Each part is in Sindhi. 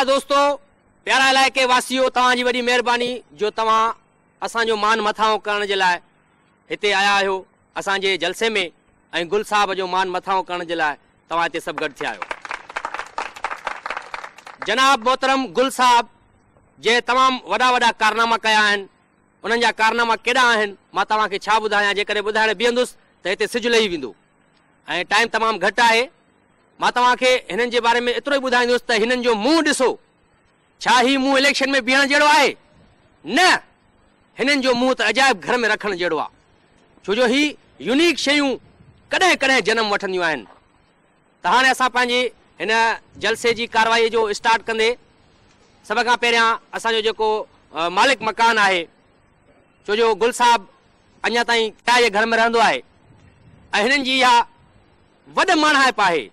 پيارا دوستو، پيارا علائقي واسيو توهان جي وڏي مهرباني جو توهان اسان جو مان مٿانهون ڪرڻ جي لاء هتي آيا آهيو اسان جي جلسي ۾ ۽ گل صاحب جو مان مٿانهون ڪرڻ جي لاء توهان هتي سڀ گڏ ٿيا آهيو. جناب محترم گل صاحب جنهن تمام وڏا وڏا ڪارناما ڪيا آهن انهن جا ڪارناما ڪيڏا آهن مان توهان کي ڇا ٻڌايان جيڪڏهن ٻڌائڻ بيهندس ته هتي سج لهي ويندو ۽ ٽائيم تمام گهٽ آهي مان توهان کي هنن جي باري ۾ ايترو ئي ٻڌائيندس ته هنن جو منهن ڏسو ڇا هي منهن اليڪشن ۾ بيهڻ جهڙو آهي؟ نه! هنن جو منهن ته عجائب گهر ۾ رکڻ جهڙو آهي ڇو جو هي يونيڪ شيون ڪڏهن ڪڏهن جنم وٺنديون آهن ته هاڻي اسان پنهنجي هن جلسي جي ڪارروائي جو اسٽارٽ ڪندي سڀ کان پهريان اسان جو جيڪو مالڪ مڪان آهي ڇو جو گل صاحب اڃا تائين ڪرائي جي گهر ۾ رهندو آهي ۽ هنن جي اها وڏ ماڻهائپ آهي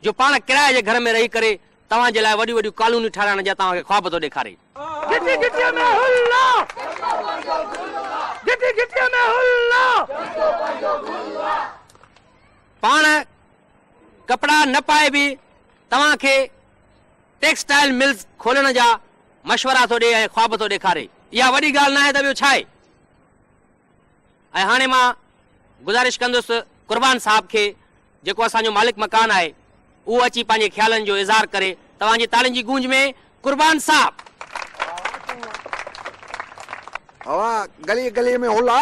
جو پاڻ ڪرائي جي گهر ۾ رهي ڪري توهان جي لاء وڏيون وڏيون ڪالونيون ٺهرائڻ جا توهان کي خواب ٿو ڏيکاري. گهٽي گهٽيء ۾ هلا گهٽي گهٽيء ۾ هلا. پاڻ ڪپڙا نه پائي به توهان کي ٽيڪسٽائل ملز کولڻ جا مشورا ٿو ڏئي ۽ خواب ٿو ڏيکاري. اها وڏي ڳالهه ناهي ته ٻيو ڇاهي؟ ۽ هاڻي مان گذارش ڪندس قربان صاحب کي جيڪو اسان جو مالڪ مڪان آهي اهو اچي پنهنجي خيالن جو اظهار ڪري توهان جي تاڙين جي گونج ۾ قربان صاحب. هوا گلي گلي ۾ هلا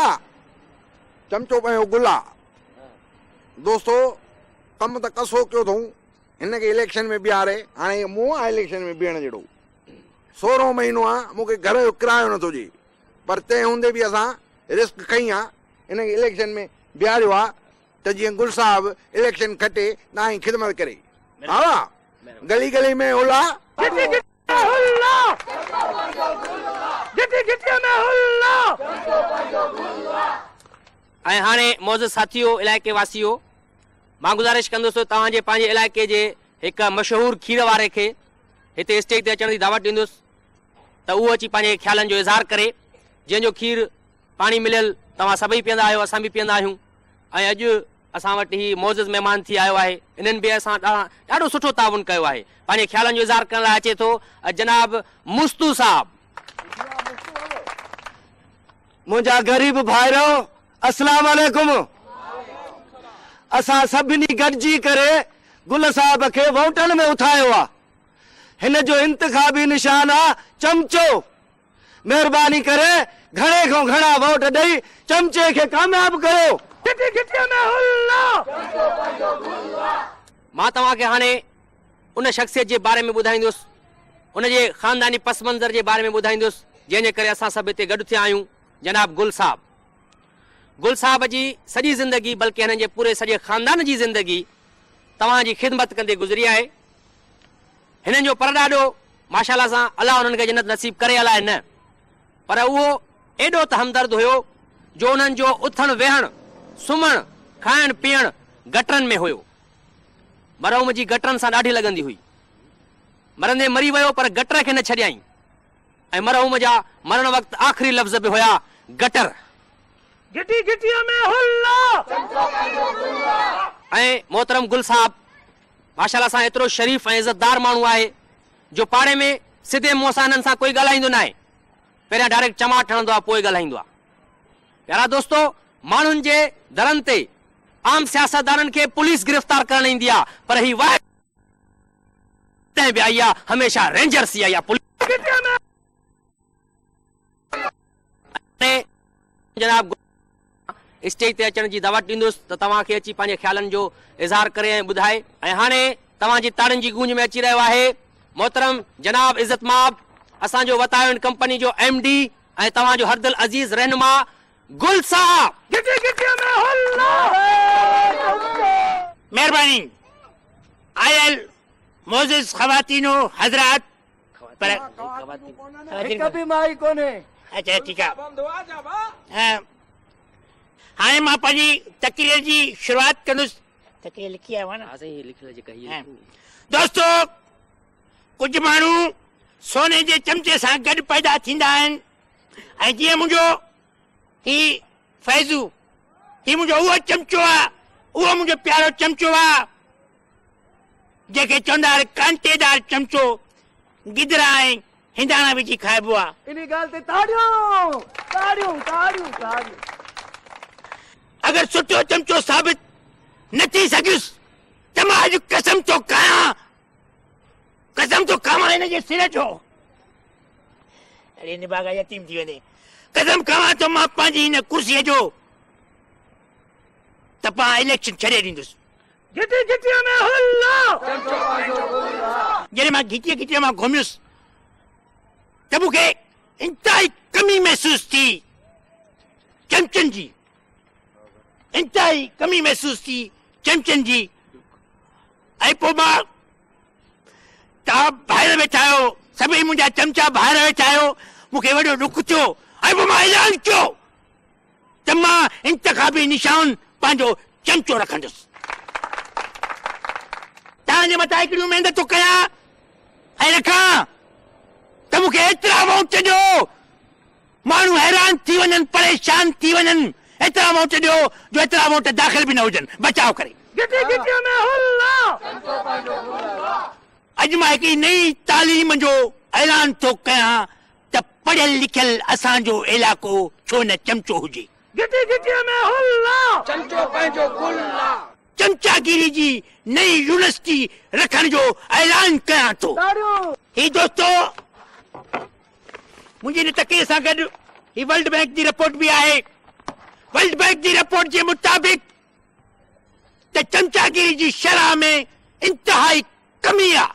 چمچو پيو گلا دوستو ڪم ته ڪسو ڪيو اٿئون هن کي اليڪشن ۾ بيهاري هاڻي هي مون آ اليڪشن ۾ بيهڻ جهڙو سورهون مهينو آ مون کي گهر جو ڪرايو نٿو ڏئي پر تنهن هوندي به اسان رسڪ کنئي آ ان کي اليڪشن ۾ بيهاريو آ ته جيئن گل صاحب اليڪشن کٽي تائين خدمت ڪري ها گلي گلي ۾ هلا. گهٽي گهٽي ۾ هلا گهٽي گهٽي ۾ هلا. ۽ هاڻي معزز ساٿيو علائقي واسيو مان گذارش ڪندس توهان جي پنهنجي علائقي جي هڪ مشهور کير واري کي هتي اسٽيج تي اچڻ جي دعوت ڏيندس ته اهو اچي پنهنجي خيالن جو اظهار ڪري جنهن جو کير پاڻي مليل توهان سڀئي پيئندا آهيو اسان به پيئندا آهيون ۽ اڄ اسان وٽ هي معزز مهمان ٿي آيو آهي انهن به اسان ڏانهن ڏاڍو سٺو تعاون ڪيو آهي پنهنجي خيالن جو اظهار ڪرڻ لاء اچي ٿو جناب مستو صاحب. منهنجا غريب ڀائرو اسلام عليڪم اسان سڀني گڏجي ڪري گل صاحب کي ووٽن ۾ اٿايو آ هن جو انتخابي نشان آ چمچو. مهرباني ڪري گهڻي کان گهڻا ووٽ ڏئي چمچي کي ڪامياب ڪيو. گهٽي گهٽيء ۾ هلا. مان توهان کي هاڻي ان شخصيت جي باري ۾ ٻڌائيندس، ان جي خانداني پس منظر جي باري ۾ ٻڌائيندس، جنهن جي ڪري اسان سڀ هتي گڏ ٿيا آهيون، جناب گل صاحب. گل صاحب جي سڄي زندگي بلڪه هنن جي پوري سڄي خاندان جي زندگي توهان جي خدمت ڪندي گذري آهي. هنن جو پرڏاڏو ماشاء الله سان الله انهن کي جنت نصيب ڪري الائي نه پر اهو ايڏو ته همدرد هيو جو انهن جو اٿڻ ويهڻ، سمهڻ، کائڻ پيئڻ گٽرن ۾ هيو. مرحوم جي گٽرن سان ڏاڍي لڳندي هئي. مرندي مري ويو پر گٽر کي نه ڇڏيائين ۽ مرحوم جا مرڻ وقت آخري لفظ به هيا گٽر. گهٽي گهٽيء ۾ هلا. ۽ محترم گل صاحب ماشاء الله سان ايترو شريف ۽ عزتدار ماڻهو آهي جو پاڙي ۾ سڌي منهن سان هنن سان ڪوئي ڳالهائيندو ناهي پهريان ڊائريڪٽ چماٽ هڻندو آهي پوء ڳالهائيندو آهي پيارا دوستو ماڻهن جي درن تي عام سياستدانن کي پوليس گرفتار ڪرڻ ايندي آهي پر هي واحد جڏهن به آئي آهي هميشه رينجرس ئي آئي آهي پوليس جناب اسٽيج تي اچڻ جي دعوت ڏيندس ته توهان کي اچي پنهنجي خيالن جو اظهار ڪري ۽ ٻڌائي. ۽ هاڻي توهان جي تاڙين جي گونج ۾ اچي رهيو آهي محترم جناب عزت ماب اسان جو وتايو ڪمپني جو ايم ڊي ۽ توهان جو هردل عزيز رهنما گل صاحب. گهٽي گهٽي ۾ هلا. مهرباني آيل معزز خواتين و حضرات. پر هڪ به مائي ڪونهي. اچا ٺيڪ آ هاڻي مان پنهنجي تقرير جي شروعات ڪندس تقرير لکي آيو آهيان نه دوستو ڪجهه ماڻهو سوني جي چمچي سان گڏ پيدا ٿيندا آهن ۽ جيئن منهنجو هي فيضو هي منهنجو اهو چمچو آ اهو منهنجو پيارو چمچو آ جنهن کي چوندا آهن ڪانٽيدار چمچو. گدرا ۽ هنداڻا وجهي کائبو آ. انهي ڳالهه تي تاڙيون تاڙيون تاڙيون تاڙيون. اگر سٺو چمچو ثابت نه ٿي سگهيس ته مان اڄ قسم ٿو کايان، قسم ٿو کاوان هن جي سر جو. اڙي نڀاڳا يتيم ٿي وڃي. قسم کاوان ٿو مان پنهنجي هن ڪرسيء جو ته پان اليڪشن ڇڏي ڏيندس. گهٽي گهٽيء ۾ هلا. جڏهن مان گهٽيء گهٽيء مان گهميس ته مون کي انتهائي ڪمي محسوس ٿي چمچن جي، انتهائي ڪمي محسوس ٿي چمچن جي. ۽ پوء مان توهان ڀائر ويٺا آهيو، سڀئي منهنجا چمچا ڀائر ويٺا آهيو، مون کي وڏو ڏک ٿيو ۽ پوء مان اعلان ڪيو ته مان انتخابي نشان پنهنجو چمچو رکندس. توهان جي مٿان هڪڙي اميد ٿو ڪيان ۽ رکان ته مون کي ايترا ووٽ ڏيو، ماڻهو حيران ٿي وڃن، پريشان ٿي وڃن، ايترا ووٽ ڏيو جو ايترا ووٽ داخل به نه هجن، بچاء ڪري. گهٽي گهٽيء ۾ هلا. اڄ مان هڪڙي نئين تعليم جو اعلان ٿو ڪيان ته پڙهيل لکيل اسان جو علائقو ڇو نه چمچو هجي. گهٽي گهٽيء ۾ هلا. چمچو پنهنجو گل آ. چمچاگيري جي نئين يونيورسٽي رکڻ جو اعلان ڪيان ٿو. هي دوستو منهنجي هن تقرير سان گڏ هي ورلڊ بئنڪ جي رپورٽ به آهي. ورلڊ بئنڪ جي رپورٽ جي مطابق ته چمچاگيري جي شرح ۾ انتهائي ڪمي آ.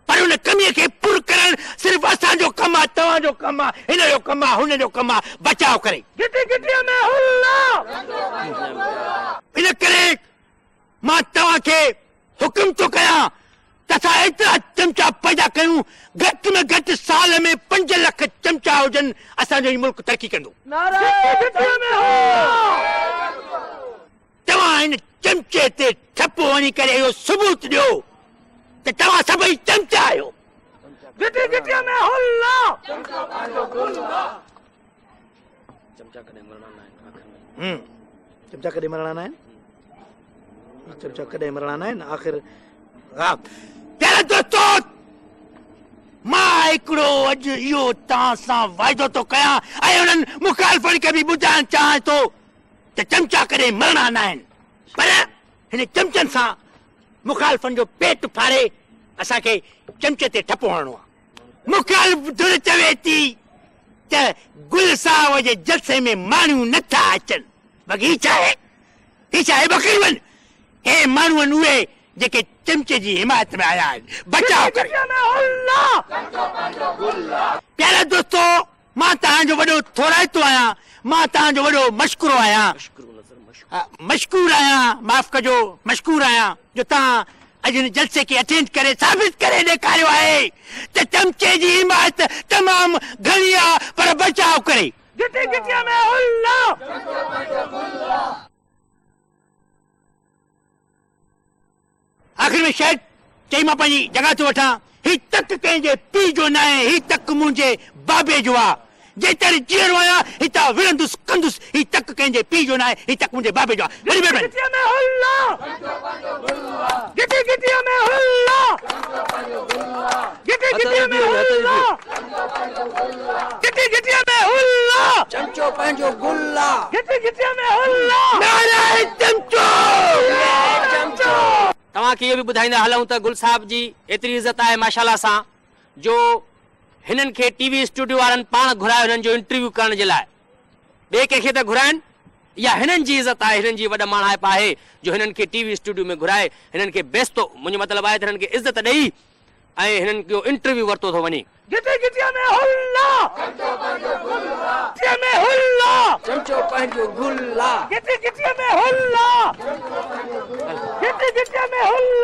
پر ان ڪميء کي پر ڪرڻ صرف اسان جو ڪم آ، توهان جو ڪم آ، هن جو ڪم آ، هن جو ڪم آ، بچاء ڪري. گهٽي گهٽيء ۾ هلا. ان ڪري مان توهان کي حڪم ٿو ڪيان ته اسان ايترا چمچا پيدا ڪيون، گهٽ ۾ گهٽ سال ۾ 5 لک چمچا هجن، اسان جو هي ملڪ ترقي ڪندو. گهٽي گهٽيء ۾ هلا. توهان هن چمچي تي ٺپو هڻي ڪري اهو ثبوت ڏيو ته توهان سڀئي چمچا آهيو. گهٽي گهٽيء ۾ هلا. چمچا ڪڏهن مرڻا نه آهن آخر ۾. چمچا ڪڏهن مرڻا نه آهن. چمچا ڪڏهن مرڻا نه آهن آخر. ها پيارا دوستو مان هڪڙو اڄ اهو توهان سان واعدو ٿو ڪيان ۽ انهن مخالفن کي به ٻڌائڻ چاهيان ٿو ته چمچا ڪڏهن مرڻا ناهن پر هن چمچن سان مخالفن جو پيٽ ڦاڙي اسان کي چمچي تي ٺپو هڻڻو آهي. مخالف ڌر چوي ٿي ته گل صاحب جي جلسي ۾ ماڻهو نه ٿا اچن. باقي هي ڇا آهي؟ هي ڇا آهي ٻڪريون؟ هي ماڻهو آهن اهي جيڪي چمچي جي حمايت ۾ آيا آهن. بچاء ڪري. پيارا دوستو! مان توهان جو وڏو ٿورائتو آهيان، مان توهان جو وڏو مشڪرو آهيان، مشڪور آهيان، معاف ڪجو، مشڪور آهيان جو توهان اڄ هن جلسي کي اٽينڊ ڪري ثابت ڪري ڏيکاريو آهي ته چمچي جي حمايت تمام گهڻي آ پر بچاء ڪري. گهٽي گهٽيء ۾ هلا. آخر ۾ شايد چئي مان پنهنجي جڳهه ٿو وٺان، هي تڪ ڪنهن جي پيء جو ناهي، هي تڪ منهنجي بابي جو آ. جيتر جيئرو آهيان، هتان وڙهندس ڪندس، هي تڪ ڪنهن جي پيء جو ناهي، هي تڪ منهنجي بابي جو آ. وڏي مهرباني. گهٽي گهٽيء ۾ هلا. گهٽي گهٽيء ۾ هلا. گهٽي گهٽيء ۾ هلا. گهٽي گهٽيء ۾ هلا. چمچو پنهنجو گل آ. گهٽي گهٽيء ۾ هلا. نعرهء چمچو. چمچو. توهان کي اهو به ٻڌائيندا هلون ته گل صاحب جي ايتري عزت آهي ماشاءالله سان جو هنن کي ٽي وي اسٽوڊيو وارن پاڻ گهرايو هنن جو انٽرويو ڪرڻ جي لاء ٻئي ڪنهن کي ته گهرائن اها هنن جي عزت آهي هنن جي وڏ ماڻهائپ آهي جو هنن کي ٽي وي اسٽوڊيو ۾ گهرائي هنن کي بيستو منهنجو مطلب آهي ته هنن کي عزت ڏئي ۽ هنن جو انٽرويو ورتو ٿو وڃي. گهٽي گهٽيء ۾ هلا. گهٽيء ۾ هلا. چمچو پنهنجو گل آ. گهٽي گهٽيء ۾ هلا. گهٽي گهٽيء ۾ هلا.